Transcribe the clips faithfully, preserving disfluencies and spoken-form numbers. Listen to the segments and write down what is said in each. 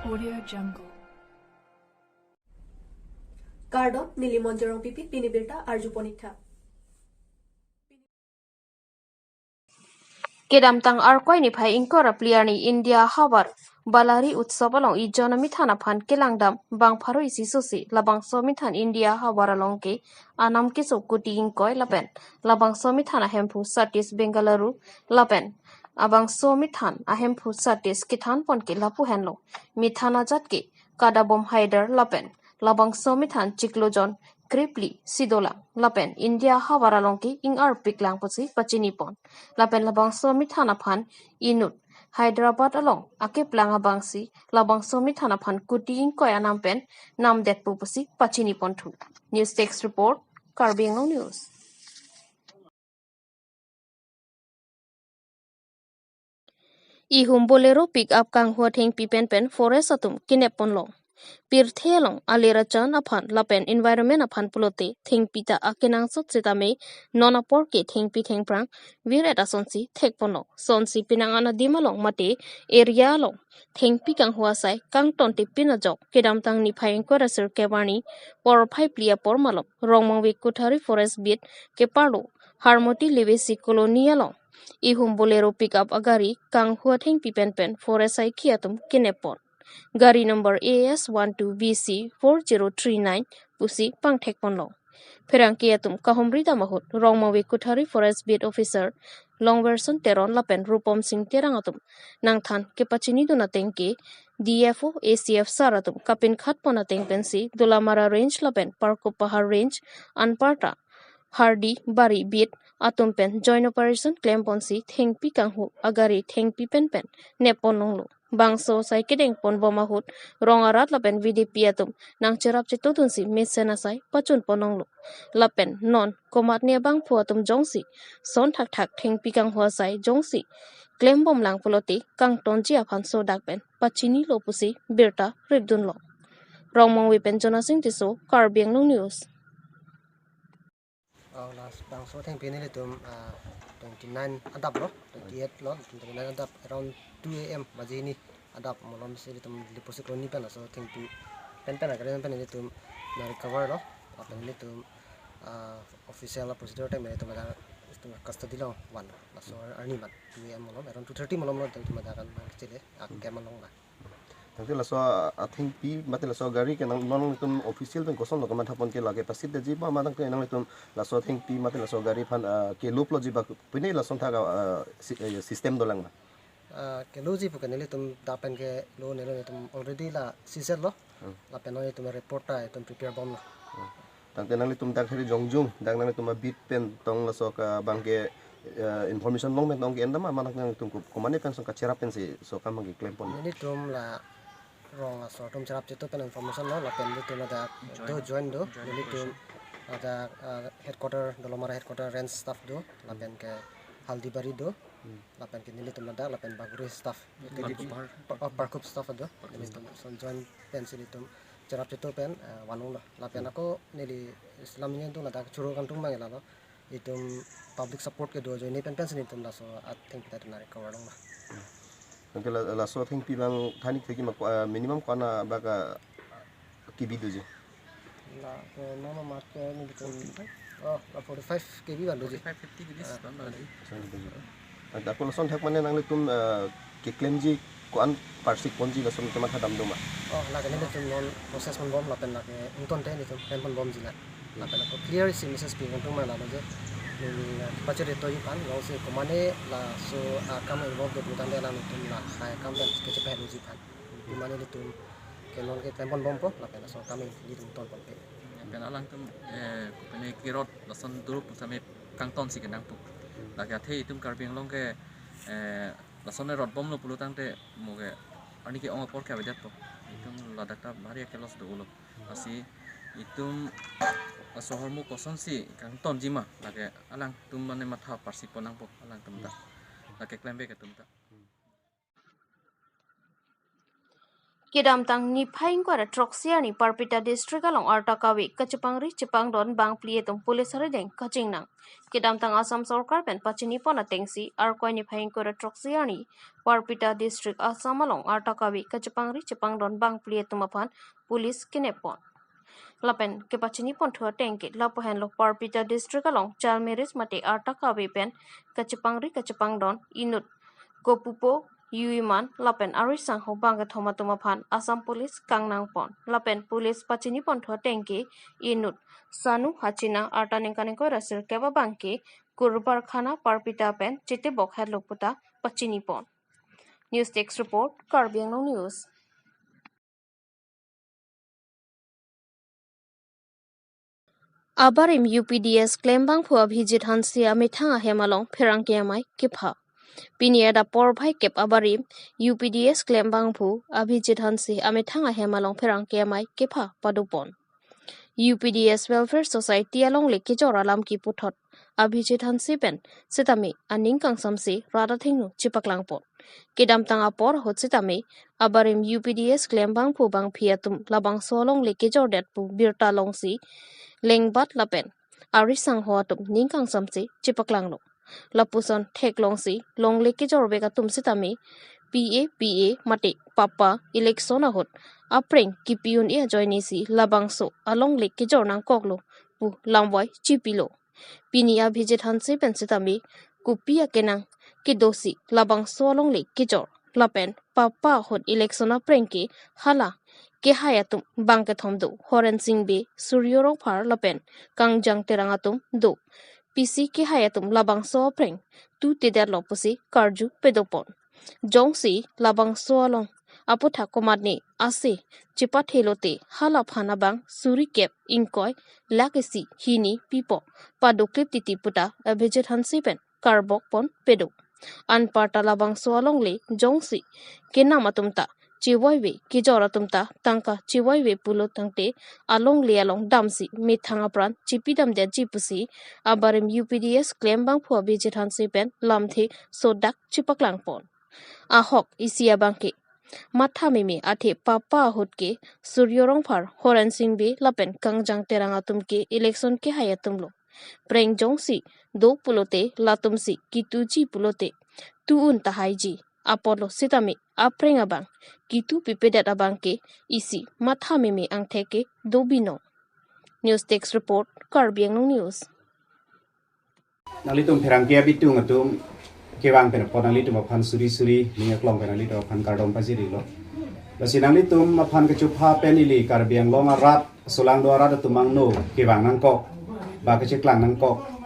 Audio Jungle. Kardom, neli Monjorong Pipi, pini birta arju pon ik tha. Kedamtang Arkoi niphai ingkoi ra phli arni India havar Balari Utsav along ejon amithan aphan kelangdam bang pharo isi sosi labangso amithan India havar along ke anam keso Kuti Ingkoi lapen labangso amithan ahemphu Satish Bengaluru lapen labangso amithan ahemphu Satish kethan pon ke lapu henlo. Mithan ajat ke Kadabom Haider lapen labangso amithan chiklo jon krepli si dolang lapen India havar along ke ing-arpik lang pusi pachini pon. Lapen labangso amithan aphan inut Hyderabad along akeplang abangsi labangso amithan aphan Kuti Ingkoi anam pen namdetpo pusi pachini ponthu. News Desk Report, Karbi Anglong News. Ihum Bolero pickup kanghu athengpi pen pen forest atum kenep ponlong. Pirthe along alir achan aphan lapen environment aphan pulote thengpi ta akenangsot setame non apor ke thengpi thengphrang vir-et asonsi thek ponlong. Sonsi penang an adim along mate area along thengpi kanghu asai kangton tipin ajok kedamtang niphai ingkoi ra sirkep arni porphai phli apor malom Rongmongve Kothari Forest Beat keparlo Harmoti Livesi Colony along ihum Bolero pickup agari kanghu athengpi pen pen forest asaikhi atum kenep pon. Gari number A S one two B C four zero three nine pusi pangthek ponlong. Pherangke atum kahumri dam ahut Rongmongve Kothari Forest Beat Officer Longverson Teron lapen Rupom Singh Terang atum nangthan kepachini dun ateng ke D F O, A C F sir atum kapinkhat pon ateng pensi Dolamara Range lapen Parkup Pahar Range anparta Hardi Bari Beat atum pen joint operation klem ponsi thengpi kanghu agari thengpi pen pen nep ponlonglo. Bangso asai kedeng ponbom ahut rong arat lapen V D P atum nangcherap chetodunsi mesen asai pachun ponlonglo. Lapen non komatne abangphu atum jongsi son thakthak thengpi kanghu asai jongsi klembom lang pulote kangtonji aphan sodak pen pachinilo pusi birta ripdunlong. Rongmongve pen Jonasing Tisso, Karbi Anglong News. Oh, last bangso thengpi nelitum, ah, twenty-nine adap lo, twenty-eight lo, twenty-nine adap around two A M baji hini adap malomsi nelitum Liposi Colony pen laso thengpi pen pen agari pen nelitum na recover lo, lapen nelitum, ah, official procedure time nelitum ada custody lo van laso arni mat two A M malom around two thirty malom lo nelitum ada kan chele, ah, camp along la. Tangte laso athengpi mate laso gari ke nang non nelitum official pen kosonlo kamatha pon ke lake pasitji ba ma tangte nanglitum laso athengpi mate laso gari aphan, ah, keluploji ba pine lason thak, ah, si-, eh, system dolang ma? Ah, keluji pu ke nelitum dak pen kelo nelo nelitum already la seized lo. Hmm. Lapen nelitum report ta itum prepare bomlo. Hmm. Tangte nanglitum dak hari jongjung, dak nanglitum a-beat pen tong laso ka bang ke, eh, information long pen tong ke endam ma, ma nanglitum ko-, komane pen son kacherap pensi so kam bang ke klem pon? Nelitum la rong asor atum cherap chetu pen information lo, lapen nelitum ada do join do, join nelitum operation. Ada, eh, headquarter, Dolamara headquarter range staff do, lapen ke Haldibari do, hmm, lapen ke nelitum ladak, lapen Baguri staff. Parkup. Pa-, oh, Parkup staff do. Parkup nelitum staff. Son join pensi nelitum cherap chetu pen, eh, vanlonglo. Lapen, hmm, ako neli Islam ini tu ladak churu kantung mang lalo. Itum public support kedo ajoine pen pensi nelitum laso athengpi ta itum na recover longlo. Tangte la, laso athengpi bang thanik theki ma ko-, eh, minimum ko-an abak, eh, K B doji? La, eh, mama mat ke nelitum. Forty-five? Oh, la forty-five K B bang doji. Forty-five, fifty K B, ah, bang doji. Lason doji. Tangte ako lason thak mane nanglitum, eh, keklemji ko-an parsik ponji lason kemathadam do ma? Oh, lake nelitum non process ponbom lapen lake ingtonte nelitum klem ponbomji la. Lapen ako clear isi message pi kantung ma lalo je. Neli, eh, pachari toji aphan, jongsi komane laso akam involve do putangte alanglitum lahai akam pen kechepahelo ji aphan. Komane nelitum ke non ke klem ponbompo, lapen laso akam nelitum ton ponpe. Lapen alangtum, eh, kopine kerot lason duru pusitame kangtonsi kenangpo. Lake athe itum Karbi Anglong ke, eh, lason rotbomlo pulotangte mo ke arni ke-ong apor ke avedetpo. Itum ladak ta bhari ke-loss do-olo. Lasi itum asohor mo kosonsi kangtonji ma, lake alangtum mane matha parsik pon nangpo alangtum ta. Lake klembek atum ta. Kedamtang niphai ingkoi ra throksi arni Parpita District along arta kave kachepangri chepangdon bangphli atum police arideng kachingnang. Kedamtang Assam Sorkar pen pachinipon atengsi Arkoi niphai ingkoi ra throksi arni Parpita District Assam along arta kave kachepangri chepangdon bangphli atum aphan police keneppon. Lapen kepachinipon thu ateng ke lapu henlo Parpita District along child marriage mate arta kave pen kachepangri kachepangdon inut kopupo Yuiman lapen arisangho bangkethom atum aphan Assam Police kangnangpon. Lapen police pachinipon thu ateng ke inut Sanu Hachina arta ningkan ingkoi ra sirkep abang ke Kurbar Khana Parpita pen chitebok hetlo puta pachinipon. News Desk Report, Karbi Anglong News. Abarim U P D S klembangphu Abhijit Hanse amethang ahem along pherangke amei kepha. Pini adap porphai kep abarim U P D S klembangphu Abhijit Hanse amethang ahem along pherangke amei kepha padopon. U P D S Welfare Society alongle kejor alam kiputhot Abhijit Hanse pen sitame aning kangsamse rat athengno chepaklangpon. Kedamtang apor ahut sitame abarim U P D S klembangphu bangphi atum labangso alongle kejordet pu birta longsi lengbat lapen arisangho atum ning kangsamse chepaklanglo. Lapuson theklongsi longle kejorvek atum sitame P A P A mate papa election ahut apreng kipi un-e ajoinesi labangso alongle kejor nangkoklo pu lamvai chipilo. Pini Abhijit Hanse pen sitame kopi akenang kedosi labangso alongle kejor lapen papa ahut election apreng ke hala kehai atum bangkethom do, Horen Sing Bey, Suryo Rongphar lapen Kangjang Terang atum do. Pisi kehai atum labangso apreng tu tedetlo pusi karju pedopon. Jongsi labangso along aputhak komatne ase chepathelote halaphan abang suri kep ingkoi lakh isi hini pipo padoklip titi puta Abhijit Hanse pen karbokpon pedo. Anparta labangso alongle jongsi kenam atum ta chevaive, kejor atum ta tangka chevaive pulo tangte alongle along damsi methang apran chepidamdetji pusi abarim U P D S klembangphu Abhijit Hanse pen lamthe sodak chepaklangpon. Ahok isi abang ke matha meme athe papa ahut ke Suryo Rongphar, Horen Sing Bey lapen Kangjang Terang atum ke election kehai atumlo. Preng jongsi do pulote latumsi kituji pulote tu un tahaiji. Apotlo sitame apreng abang kitu pipedet abang ke isi matha meme angthek ke do binong. News Desk Report, Karbi Anglong News. Nanglitum pherangke abitung atum kevang pen apot nanglitum aphan suri suri ning aklong pen nanglitum aphan kardom pajirilo. Lasi nanglitum aphan kechupha pen ili Karbi Anglong arat, solangdo arat atum angno kevang nangkok, ba kecheklang nangkok.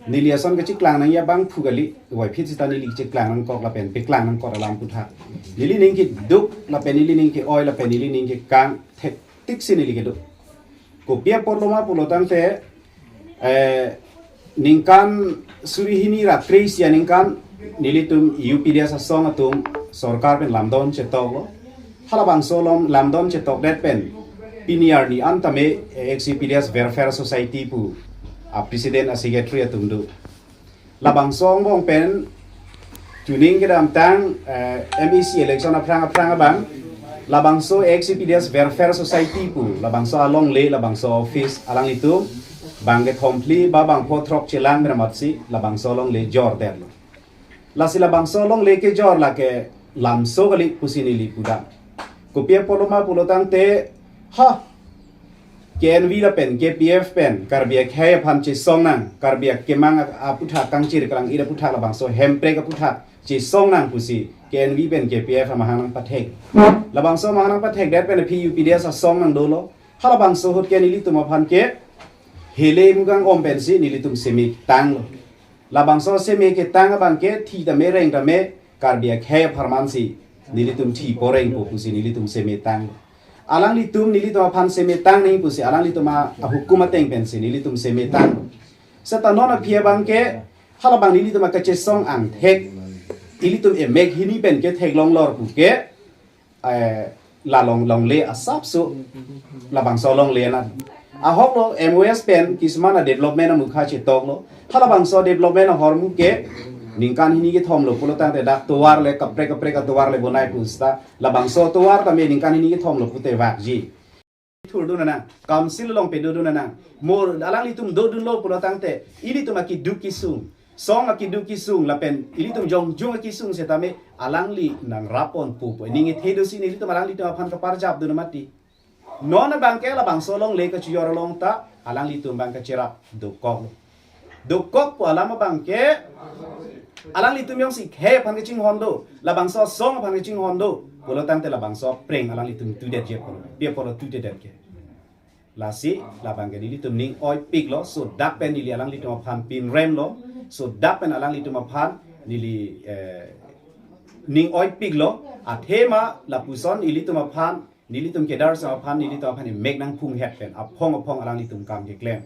Neli ason kecheklang nangji abangphu kali, wai phit sita neli kecheklang nangkok lapen peklang nangkok alam aputhak. Neli ning keduk lapen neli ning ke-oi lapen neli ning kekang thektiksi neli keduk. Kopi apotlo ma pulo tangte, eh, ningkan suri hini ra kre-isi aningkan nelitum U P D S asong atum sorkar pen lamdon chetoklo. Halabangso along lamdon chetokdet pen pini arni an tame, eh, ex U P D S Welfare Society pu a president a secretary atum do. Labangso angbong pen chuning kedamtang, eh, M A C election aphrang aphrang abang labangso ex U P D S Welfare Society pu labangso alongle, labangso office alanglitum bangkethom phli ba bangpho throk chelang pen amatsi labangso alongle jordetlo. Lasi labangso alongle kejor lake lamso kali pusi neli pudam. Kopi apotlo ma pulo tangte, ha, K N V lapen K P F pen Karbi akhei aphan chesong nang, Karbi akemang a-, aputhak kangchir kalang-ir aputhak labangso hemprek aputhak chesong nang pusi K N V pen K P F amahang nangpathek. Labangso amahang nangpathekdet pen aphi U P D S asong nang dolo. Halabangso ahut ke nelitum aphan ke hele mugang om pensi nelitum seme tanglo. Labangso seme ketang abang ke thi tame reng tame Karbi akhei apharman si nelitum thi poreng po pusi nelitum seme tanglo. Alanglitum nelitum aphan seme tang nangji pusi alanglitum a, ahukum ateng pensi nelitum seme tanglo. Seta non aphi abang ke halabang nelitum akachesong angthek, ilitum emek hini pen ke theklong lor pu ke, eh, la long longle asapso labangso alongle na. Ahoklo M O S pen kisman a development amukha chetoklo. Halabangso development ahormu ke Ningkan hini kethom lo pulo tangte dak tovar le kaprek kaprek atovar le bonai pu seta labangso tovar tame ningkan hini kethom lo pute vakji. Thurdun nang, council along pedodun nang. Mo alanglitum dodunlo pulo tangte ilitum akeduk kesung, song akeduk kesung lapen ilitum jongjung akesung setame alangli nangrap ponpo pu aning ethe dosi nelitum alanglitum aphan kaparjapdun mati. Non abangke labangso longle kachejor along ta alanglitum abang kacherap dokok. Dokok pu alam abangke alanglitum jongsi khei aphan kachinghon do, labangso song aphan kachinghon do pulo tangte labangso prank alanglitum tudet je pulo, pi apotlo tudet ke. Lasi labangke nelitum ning oipiklo, so dak pen neli alanglitum aphan pinremlo, so dak pen alanglitum aphan neli, eh, ning oipiklo, athema lapuson ilitum aphan, nelitum kedar sa aphan, nelitum aphan emek nangphunghet pen aphong aphong alanglitum kam keklem.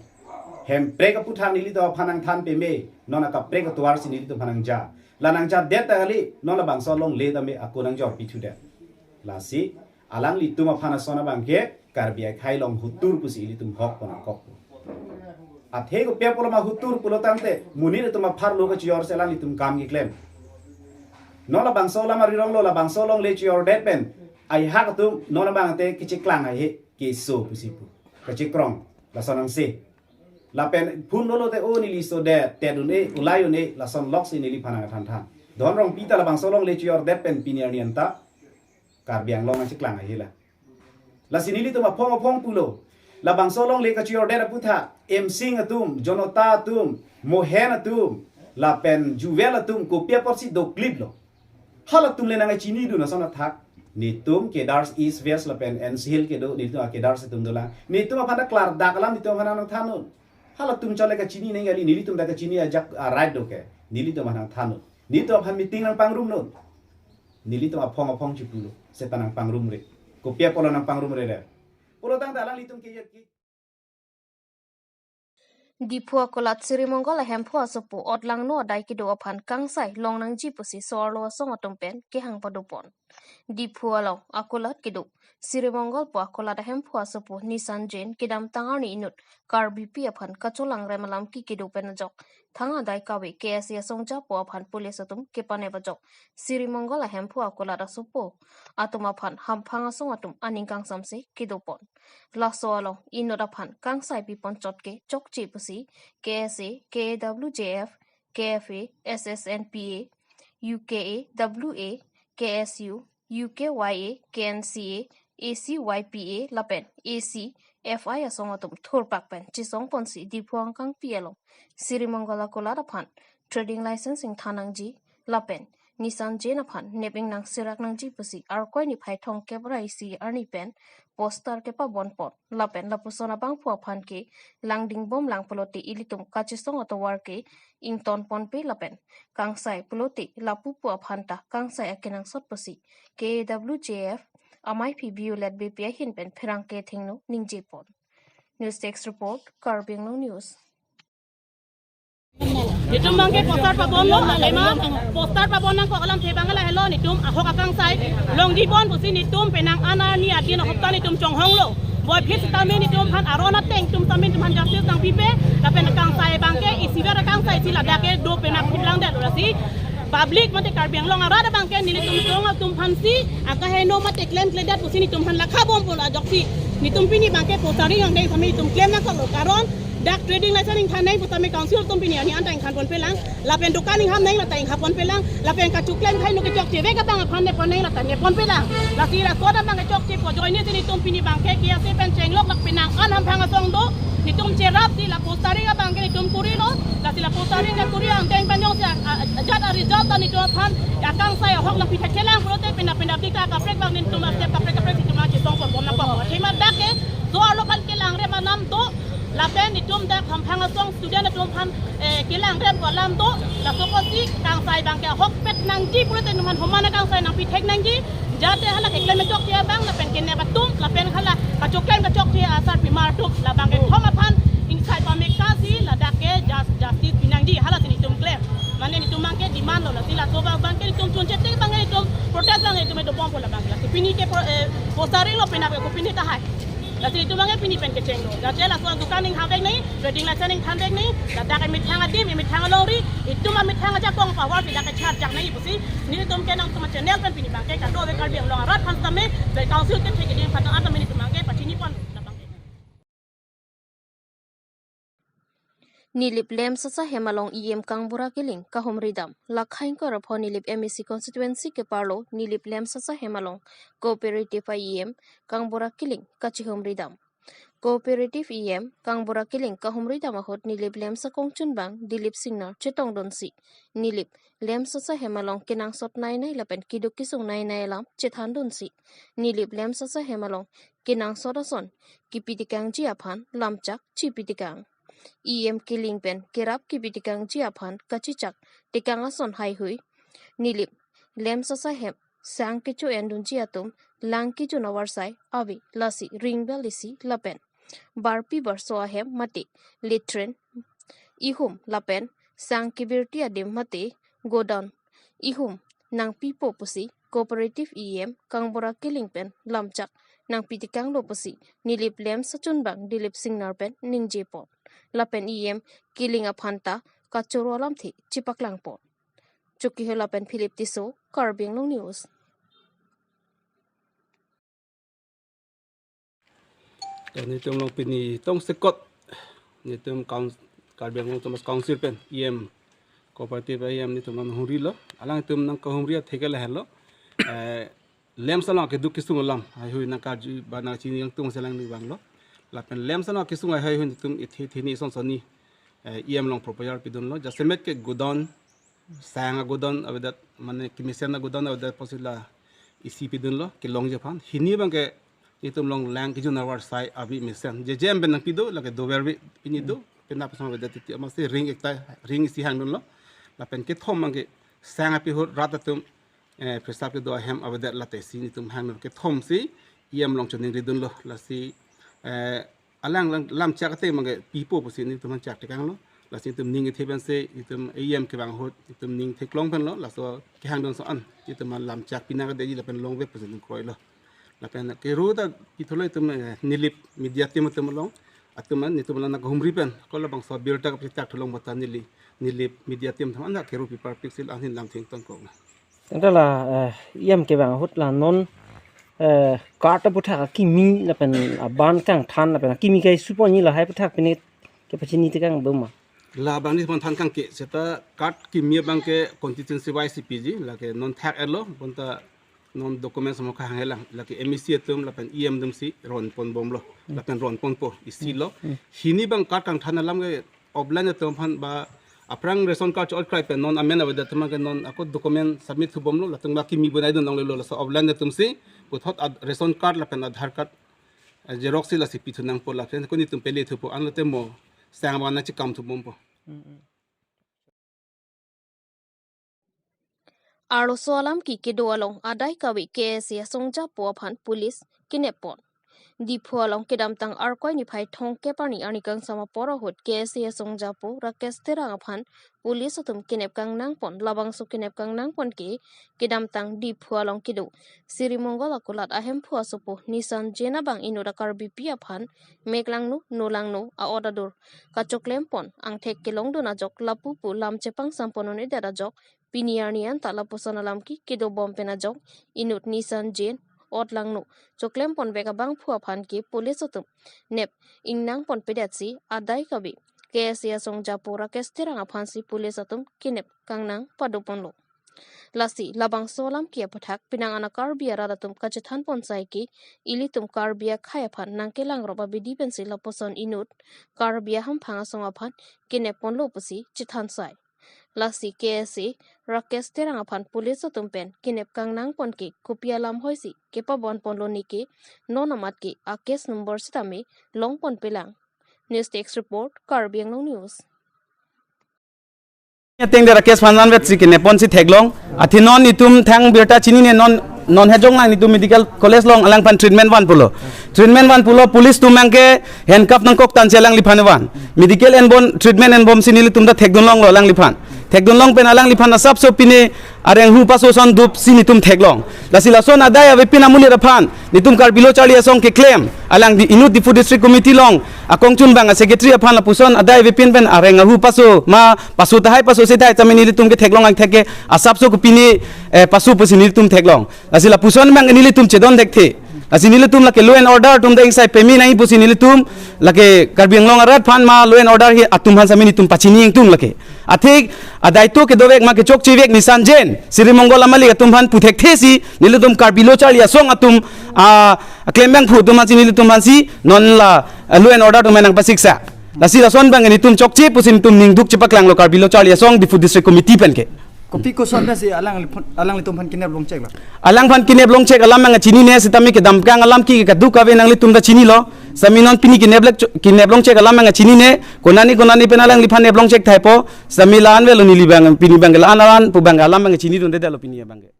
Hemprek aputhak nelitum aphan nangthan peme, non akaprek atovar si nelitum aphan nangja. La nangjadet ta kali, non labangso longle tame ako nangjor pithudet. Lasi alanglitum aphan ason abangke Karbi akhei along hutur pusi ilitum hok pon akok. Athe kopi apotlo ma hutur pulo tangte monit atum apharlo kachejor si alanglitum kam keklem. Non labangso alam arirong lo, labangso longle chejordet pen aihak atum non abang te kacheklang ahe keso pusi pu, kachekrong, lason angse. Lapen phun dolo te o neli sodet, tet un-e, ulai un-e, lason lok si neliphan nangthan than. Don Rongpi ta labangso longle chejordet pen pini arni anta Karbi Anglong nangcheklang ahe la. Lasi nelitum aphong aphong pulo. Labangso longle kachejordet aputhak, Emsing atum, Jonota atum, Mohen atum, lapen Juvel atum, kopi apotsi dokliplo. Halatum le nangchinidun ason athak. Netum kedar East West lapen N C Hill kedo, netum akedar atum dolang. Netum aphan ta klardak alam netum aphan nangthannon. Halatum chole kachini neng kali, nelitum ta kachini ajak, ah, right do ke. Nelitum aphan nangthannon. Netum aphan meeting nangpangrumnon. Nelitum aphong aphong chipulo. Seta nangpangrumre. Kopi apotlo nangpangrumre le. Pulo tangte alanglitum ke, ke Diphu akulat Sri Mongol ahemphu asopo otlangno adai kedo aphan kangsai longnangji pusi so-arlo asong atum pen kehang padopon. Diphu along akulat kedo Sri Mongol pu akulat ahemphu asopo Nissan Jain kedamtang arni inut Karbipi aphan kacholangrem alam ke kedo pen ajok thang adai kave K S A asongja pu aphan police atum kepanep ajok Sri Mongol ahemphu akulat asopo atum aphan hamphang asong atum aning kangsamse kedopon. Laso along inut aphan kangsai pipon chot ke chokche pusi K S A, K A W J F, K F A, S S N P A, U K A W A, K S U, U K Y A, K N C A, A C Y P A lapen A C F I asong atum thurpak pen chisong ponsi Diphu angkangpi along Sri Mongol akulat aphan trading license ingthan nangji lapen Nissan Jain aphan nep ingnang serak nangji pusi Arkoi niphai thomkep ra isi arni pen poster kepabonpon lapen lapuson abangphu aphan ke langding bomlang pulote ilitum kachesong atovar ke ingtonponpe lapen kangsai pulote lapupu aphan ta kangsai akenangsot pusi K A W J F amaiphi Violet Beypi ahin pen pherangke thengno ningjepon. News Desk Report, Karbi Anglong News. Netum abangke poster pabonlo, alema poster pabon nangkok alamthe abang lahelo, netum ahok akangsai longji pon pusi netum penang an arni adin ahopta netum chonghonglo. Boy phit sitame netum aphan aron ateng atum tame netum aphan justice nangpipe, lapen akangsai abangke isiver akangsai si ladak kedo pen aphi langdet lasi public mate Karbi Anglong arat abangke nelitum chong atum aphansi akaheno mate klemkledet pusi netum aphan lakha bom pon ajoksi netum pini abangke poster ri yang dei tame netum klem nangkoklo, karon dak trading license ingthan nang pu tame council atum pini arni anta ingthanponpelang, lapen dukan ingham nang lata inghaponpelang, lapen kachoklem khei no kechokche vek abang aphan nepon nang lata neponpelang. Lasi laso abang kechokche pu ajoine si netum pini abangke K S A pen chenglok lak penang an hamphang asong do, netum cherapsi la poster ri abangke netum kurilo, lasi la poster ri nekuri angdeng pen jongsi a, a, ajat aresult ta netum aphan akangsai ahok lapu thekthelang pulote pina pina dik ta kaprek abang netum astep kaprek kaprek si netum achesong pon bom nangkok. Athema dak ke so-arlo aphan kelangrem alam do, lapen netum dak hamphang asong student atum aphan, eh, kelangrem pu alam do, laso apotsi kangsai abangke ahokpet nangji pulote netum aphan homan akangsai nangpi thek nangji, jate hala keklem kechokche abang lapen kenep atum lapen hala kachoklem kechokche asarpimar atum labangke thom aphan ingsai pamekasi ladak ke jus-, justice pi nangji halasi netum klem. Mane netum abangke demand lo, lasi laso abang abangke netum chunche te abangke netum protest abangke netum edo bompo labangke. Lasi pini ke pro-, eh, poster ri lo penap ke pini tahai. Lasi itum abangke pini pen kechenglo. Lasi laso adukan ning than vek nangji, trading license ning than vek nangji, ladak emethang adim, emethang alongri, itum amethang ajakong power si dak kecharjak nangji pusi, nelitum ke nangtum achannel pen pini abangke kadokave Karbi Anglong arat aphan tame, pen council kethe keding aphan tame nelitum abangke pachini pon labangke. Nilip Lemsasa hem along E M Kangbura Killing kahumri dam. Lakhain korapho Nilip M A C constituency keparlo Nilip Lemsasa hem along Cooperative E M Kangbura Killing kachihumri dam. Cooperative E M Kangbura Killing kahumri dam ahut Nilip Lemsa kongchunbang Dilip Singnar chetongdunsi Nilip Lemsasa hem along kenangsot nainai lapen keduk kesung nainai alam chethandunsi Nilip Lemsasa hem along kenangsot ason kipitekangji aphan lamchak chipitekang. E M Killing pen kerap kipitekangji aphan kachechak tekang ason haihui Nilip Lemsasa hem sang kecho-endunji atum lang kejun avarsai ave, lasi ring bel isi lapen barpi barso ahem mate latrine ihum lapen sang kebirti adim mate godown ihum nangpipo pusi Cooperative E M Kangbura Killing pen lamchak nangpitekanglo pusi Nilip Lemsa chunbang Dilip Singnar pen ningjepon. Lapen E M Killing aphan ta kachoro alamthe chipaklangpon. Chokihola pen Philip Tisso, Karbi Anglong News. Nelitum along pini tongsekot nelitum Coun-, Karbi Anglong Autonomous Council pen E M, Cooperative E M nelitum along humrilo. Alangtum nangkahumri atheke lahelo. Eh, Lemsa along keduk kesung alam haihui nangkarju ba nangchini nangtum selang ni banglo. Lapen Lemsa along kesung haihui nelitum ithe theni son soni, eh, E M along proposal pidunlo. Jasemet ke godown, sang agodown avedet, mane kemesen agodown avedet apotsi la isi pidunlo kelongji aphan. Hini abangke nelitum along lang kejun avarsai ave mesen. Jejem pen nangpido, lake dover ave pini do, penap asong avedet titi amatsi ring ekta, ring isi hangdunlo. Lapen kethom abangke sang api ahut rat atum, eh, phresa kedo ahem avedet, late si nelitum hangdun, kethomsi E M along choningridunlo. Lasi, eh, alang lang lamchak ateng abangke pipo pusi nelitum aphan chak tekanglo. Lasi nelitum ning ithe pensi nelitum E M kevang ahut nelitum ning theklong penlo, laso kehangdun ason nelitum lamchak pinang kadei lapen longve pusi nelitum kroilo. Lapen kero ta pithulo nelitum, eh, Nilip media team atum along, atum an nelitum along nangkahumri pen, ko labangso birta kapitak thulong bata neli, Nilip media team atum an kero pi parpik sil ahin lam thengton kok na. Tangte la, eh, E M kevang ahut la non, eh, card aputhak akimi lapen aban kangthan lapen akimi kai suponji lahai aputhak pine kepachini tekang boma. Labang nelitum aphan than kangke, seta card kimi abangke constituency wise piji, lake non thak-etlo, bonta non documents mo kahang helang, lake M A C atum lapen E M atumsi ron ponbomlo, lapen ron ponpo, isilo. Hmm. Hini abang card kangthan alam ke offline atum aphan ba aphrang ration card cho-ot krai pen non amen avedet atum ke non ako document submit thubomlo, latum ba kimi bonaidun longlelo, laso offline atumsi puthot ad-, ration card lapen Aadhaar card, eh, xerox si lasi pithu nangpo lapen ko nelitum pele thupo, anlote mo sang abang nangchekam thubompo. Mm, mm. Arloso alam ke kedo along adai kave K S A asongjapo aphan police kenep pon. Diphu along kedamtang Arkoi niphai thomkep arni arni kangsam apor ahut K S A asongjapo Rakesh Terang aphan police atum kenep kangnang pon, labangso kenep kangnang pon ke kedamtang Diphu along kedo Sri Mongol Akulat ahemphu asopo Nisan Jain abang inut a-Karbipi aphan mek langno, no langno, a-ot adur kachoklem pon, angthek kelongdun ajok lapu pu lam chepangsam pon un-edet ajok pini arni anta lapuson alam ke kedobom pen ajok inut Nisan Jain ot langno choklem ponvek abangphu aphan ke police atum nep ingnang ponpedetsi adai kave K S A asongjapo Rakesh Terang aphansi police atum kenep kangnang padoponlo. Lasi labangso alam ke aputhak penang an a-Karbi arat atum kachethan ponsai ke ilitum Karbi akhei aphan nangkelangrop abidi pensi lapuson inut Karbi ahamphang asong aphan kenep ponlo pusi chethansai. Lasi K S A Rakesh Terang aphan police atum pen kenep kangnang pon ke kopi alam hoisi kepabon ponlo ne ke non amat ke a-case number sitame long ponpelang. News Desk Report, Karbi Anglong News. Ateng de Rakesh aphan anvetsi kenep ponsi theklong. Athe non itum thang birta chinine non, non hejong lang itum medical college along alangphan treatment van pulo. Treatment van pulo, police atum abangke handcuff nangkok tangsi alangliphan van. Medical enbom, treatment enbomsi nelitum ta thekdun longlo alangliphan. Thekdun long pen alangliphan asapso pine areng hu paso ason dup si netum theklong. Lasi lason adai avepin amonit aphan netum Karbi Lo Charli Asong keklem, alangli inut Diphu District Committee along akongchunbang a-secretary aphan lapuson adai avepin pen areng ahu paso ma paso tahai paso setahai tame nelitum ketheklong angthek ke asapso kopine, eh, paso pusi nelitum theklong. Lasi lapuson abang nelitum chedon thekthe. Lasi nelitum lake law and order atum deng sai pemi nai pusi nelitum lake Karbi Anglong arat aphan ma law and order hi atum aphan sami netum pachini ingtung lake. Athik adaito kedovek ma kechokchevek nisan jen Sri Mongol Amalik atum aphan puthekthe si nelitum Karbi Lo Charli Asong atum, ah, klembang phu atum aphan si nelitum aphan si non la, ah, law and order atum nangpasiksa. Lasi lason abang netum chokche pusi netum ningduk chepaklanglo Karbi Lo Charli Asong Diphu District Committee pen ke. Kopi koson pensi alang, alanglitum aphan kinep longchek lo? Alangphan kinep longchek alam abang chinine, sitame kedamkang alam ki kaduk kave nanglitum ta chinilo. Sami non pini kinep lek, kinep longchek alam abang chinine, konani konani pen alangliphan nep longchek thaipo, sami la-an avelo neli abang, pini abang la-an aran pu abang alam abang chinidundedetlo pini abang.